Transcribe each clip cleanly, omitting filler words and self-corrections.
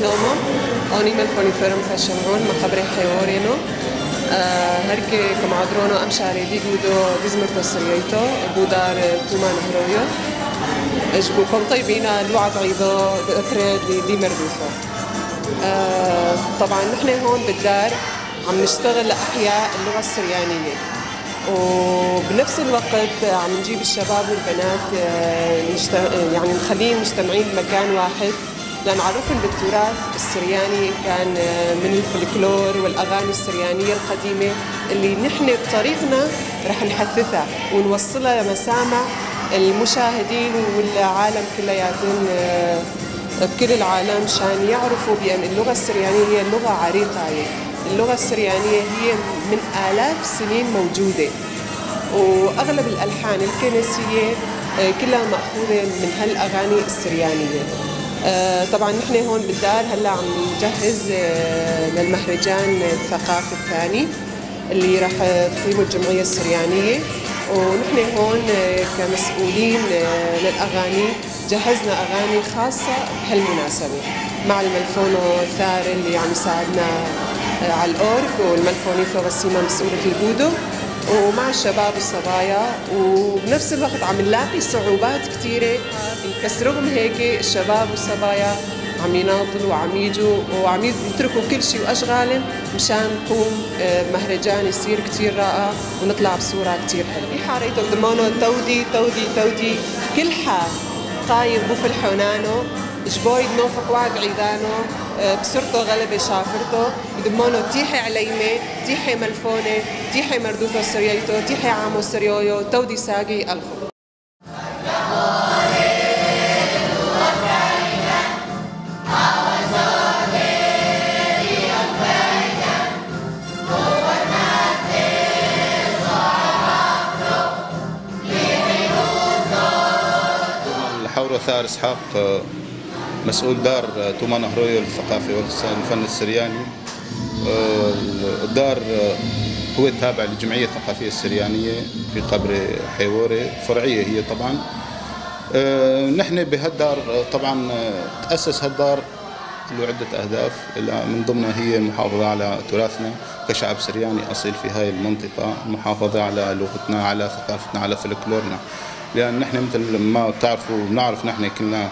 شلومو أوني ملفوني فرم فشمعون مقبري حيورينو هركي كمعدرونو أمشاري ديجودو ديزمرتو سريويتو بودار تومان هرويو اجبوكم طيبين لوعد عيدو بأتريد دي مردوثو. طبعا نحن هون بالدار عم نشتغل لأحياء اللغة السريانية، وبنفس الوقت عم نجيب الشباب والبنات يعني نخليهم مجتمعين بمكان واحد لنعرفهم بالتراث السرياني، كان من الفلكلور والأغاني السريانية القديمة اللي نحن بطريقنا رح نحثثها ونوصلها لمسامع المشاهدين والعالم كلياتهم بكل العالم، مشان يعرفوا بأن اللغة السريانية هي لغة عريقة. اللغة السريانية هي من آلاف السنين موجودة، وأغلب الألحان الكنسية كلها مأخوذة من هالأغاني السريانية. طبعا نحن هون بالدار هلا عم نجهز للمهرجان الثقافي الثاني اللي راح تقيمه الجمعية السريانية، ونحن هون كمسؤولين للأغاني جهزنا أغاني خاصة بهالمناسبة مع الملفونو ثار اللي عم يساعدنا على الأورك، والملفونيثو غسيمة مسؤولة البودو، ومع الشباب والصبايا. وبنفس الوقت عم نلاقي صعوبات كثيرة، بس رغم هيك الشباب والصبايا عم يناضلوا وعم يجوا وعم يتركوا كل شيء وأشغالهم مشان نقوم بمهرجان يصير كثير رائع ونطلع بصورة كثير حلوة. حاريتو دمونو تودي تودي تودي كل حا قايم بوفل حونانو جبويد نوفق وعد عيدانو بصرتو غلبة شافرتو بدمونو تيحي عليمة تيحي ملفونة تيحي مردوثو سريويتو تيحي عامو سريويو تودي ساقي الخو. الحورة ثار إسحاق، مسؤول دار تومان هرويو للثقافة والفن السرياني. الدار هو تابع للجمعية الثقافية السريانية في قبر حيوري، فرعية هي طبعا. نحن بهالدار طبعا تأسس هالدار له عدة أهداف، من ضمنها هي المحافظة على تراثنا كشعب سرياني أصيل في هاي المنطقة، المحافظة على لغتنا، على ثقافتنا، على فلكلورنا، لأن نحن مثل ما بتعرفوا بنعرف نحن كنا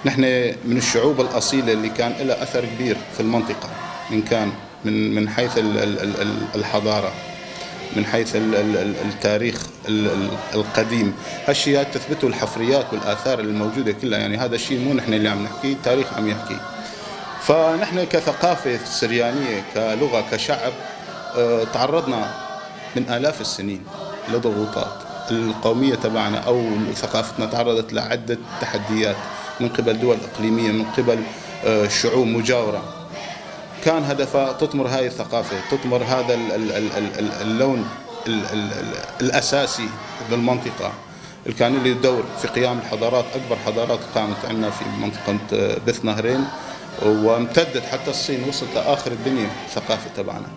نحن من الشعوب الأصيلة اللي كان لها أثر كبير في المنطقة، إن كان من حيث الحضارة، من حيث التاريخ القديم. هالشيء تثبته الحفريات والآثار الموجودة كلها، يعني هذا الشيء مو نحن اللي عم نحكيه، التاريخ عم يحكي. فنحن كثقافة سريانية، كلغة، كشعب، تعرضنا من آلاف السنين لضغوطات. القومية تبعنا أو ثقافتنا تعرضت لعدة تحديات من قبل دول إقليمية، من قبل شعوب مجاورة، كان هدفها تطمر هاي الثقافة، تطمر هذا اللون الأساسي بالمنطقة اللي كان له دور في قيام الحضارات، أكبر حضارات قامت عندنا في منطقة بث نهرين، وامتدت حتى الصين، وصلت لآخر الدنيا الثقافة تبعنا.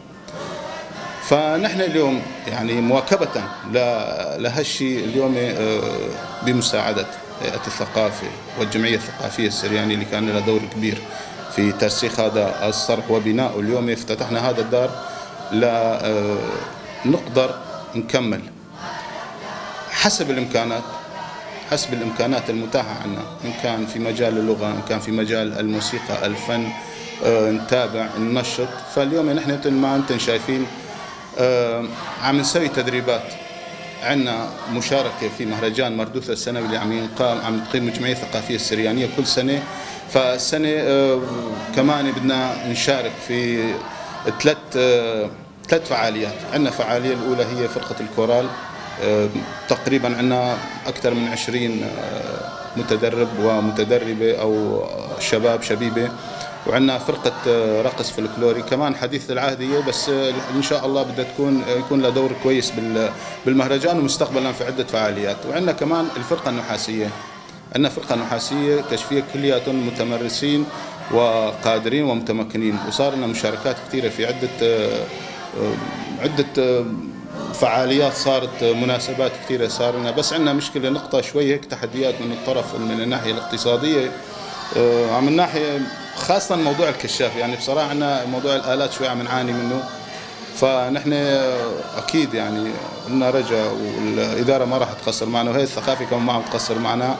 فنحن اليوم يعني مواكبة لهالشيء اليوم بمساعدة هيئة الثقافة والجمعية الثقافية السريانية اللي كان لها دور كبير في ترسيخ هذا الصرح وبنائه. اليوم افتتحنا هذا الدار لنقدر نكمل حسب الإمكانات، حسب الإمكانات المتاحة عندنا، إن كان في مجال اللغة، إن كان في مجال الموسيقى، الفن، نتابع، ننشط. فاليوم نحن مثل ما أنتم شايفين عم نسوي تدريبات، عندنا مشاركة في مهرجان مردوثة السنوي اللي عم ينقام، عم تقيم الجمعية الثقافية السريانية كل سنة. فالسنة كمان بدنا نشارك في ثلاث فعاليات. عندنا فعالية الأولى هي فرقة الكورال، تقريبا عندنا أكثر من 20 متدرب ومتدربة أو شباب شبيبة، وعندنا فرقة رقص فلكلوري كمان حديث العهدية، بس إن شاء الله بدها تكون يكون لها دور كويس بالمهرجان ومستقبلا في عدة فعاليات. وعندنا كمان الفرقة النحاسية، عندنا فرقة نحاسية كشفية كلياتهم متمرسين وقادرين ومتمكنين، وصار لنا مشاركات كثيرة في عدة فعاليات، صارت مناسبات كثيرة صار لنا. بس عندنا مشكلة، نقطة شوي هيك تحديات من الطرف من الناحية الاقتصادية، عم الناحية خاصة موضوع الكشاف، يعني بصراحة عندنا موضوع الآلات شوي عم نعاني منه، فنحن أكيد يعني لنا رجاء والإدارة ما راح تقصر معنا، وهي الثقافة كمان ما عم تقصر معنا،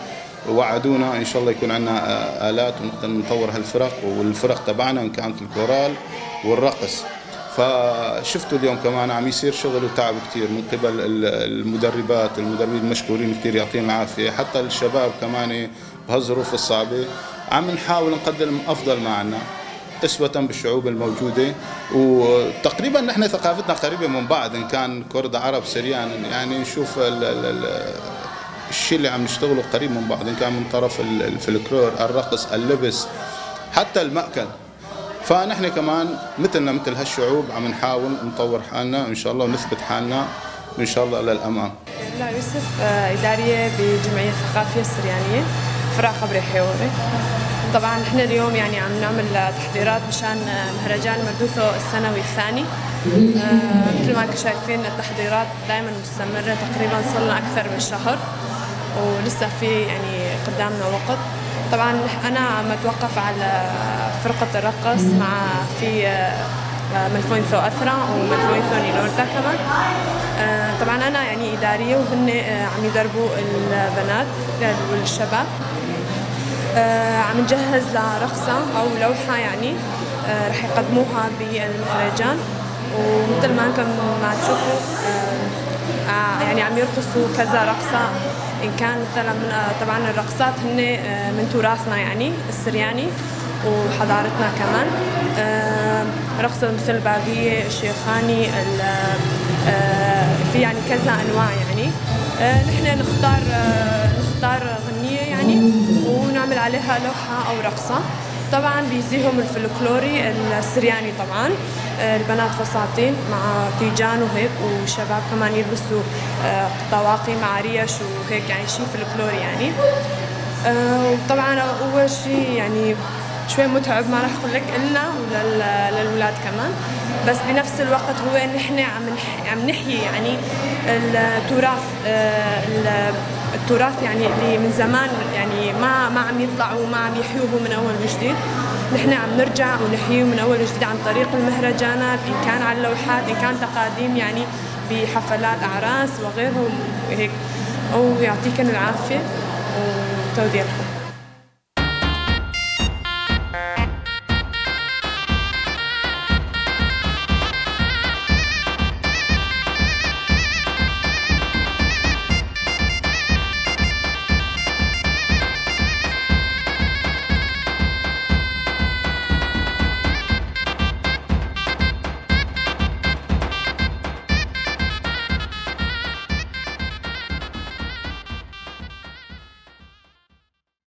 وعدونا إن شاء الله يكون عندنا آلات ونقدر نطور هالفرق والفرق تبعنا إن كانت الكورال والرقص. فشفتوا اليوم كمان عم يصير شغل وتعب كثير من قبل المدربات، المدربين المشكورين كثير يعطيهم العافية، حتى الشباب كمان بهالظروف الصعبة عم نحاول نقدم أفضل ما عنا أسوة بالشعوب الموجودة، وتقريبا نحن ثقافتنا قريبة من بعض إن كان كرد عرب سريان، يعني نشوف الشيء اللي عم نشتغله قريب من بعض إن كان من طرف الفلكلور، الرقص، اللبس، حتى المأكل. فنحن كمان مثلنا مثل هالشعوب عم نحاول نطور حالنا إن شاء الله ونثبت حالنا وإن شاء الله للأمام. لا يوسف، إدارية بجمعية الثقافية السريانية فرع قبري حيوري. طبعا نحن اليوم يعني عم نعمل تحضيرات مشان مهرجان مردوثو السنوي الثاني. مثل ما انتم شايفين التحضيرات دائما مستمرة، تقريبا صار لنا أكثر من شهر ولسه في يعني قدامنا وقت. طبعا أنا عم أتوقف على فرقة الرقص مع في ملفوين ثو أثرا وملفوين ثو نينورتا كمان. طبعا أنا يعني إدارية وهن عم يدربوا البنات والشباب. عم نجهز لرقصة أو لوحة يعني رح يقدموها بالمهرجان، ومثل ما انكم ما تشوفوا يعني عم يرقصوا كذا رقصة، إن كان مثلا طبعا الرقصات هن من تراثنا يعني السرياني وحضارتنا كمان، رقصة مثل الباغية، الشيخاني، في يعني كذا أنواع يعني. نحن نختار غنية يعني ونعمل عليها لوحة أو رقصة. طبعا بيزيهم الفلكلوري السرياني، طبعا البنات فساتين مع تيجان وهيك، والشباب كمان يلبسوا طواقي مع ريش وهيك، يعني شيء فلكلوري يعني. وطبعا هو شيء يعني شوي متعب، ما راح اقول لك النا وللولاد كمان، بس بنفس الوقت هو نحن عم نحيي يعني التراث، التراث يعني اللي من زمان يعني ما عم يطلعوا وما عم يحيوه من اول وجديد. نحن عم نرجع ونحييه من اول وجديد عن طريق المهرجانات، ان كان على اللوحات، ان كان تقاديم يعني بحفلات اعراس وغيرهم وهيك. ويعطيكم العافية وتوديع الحب.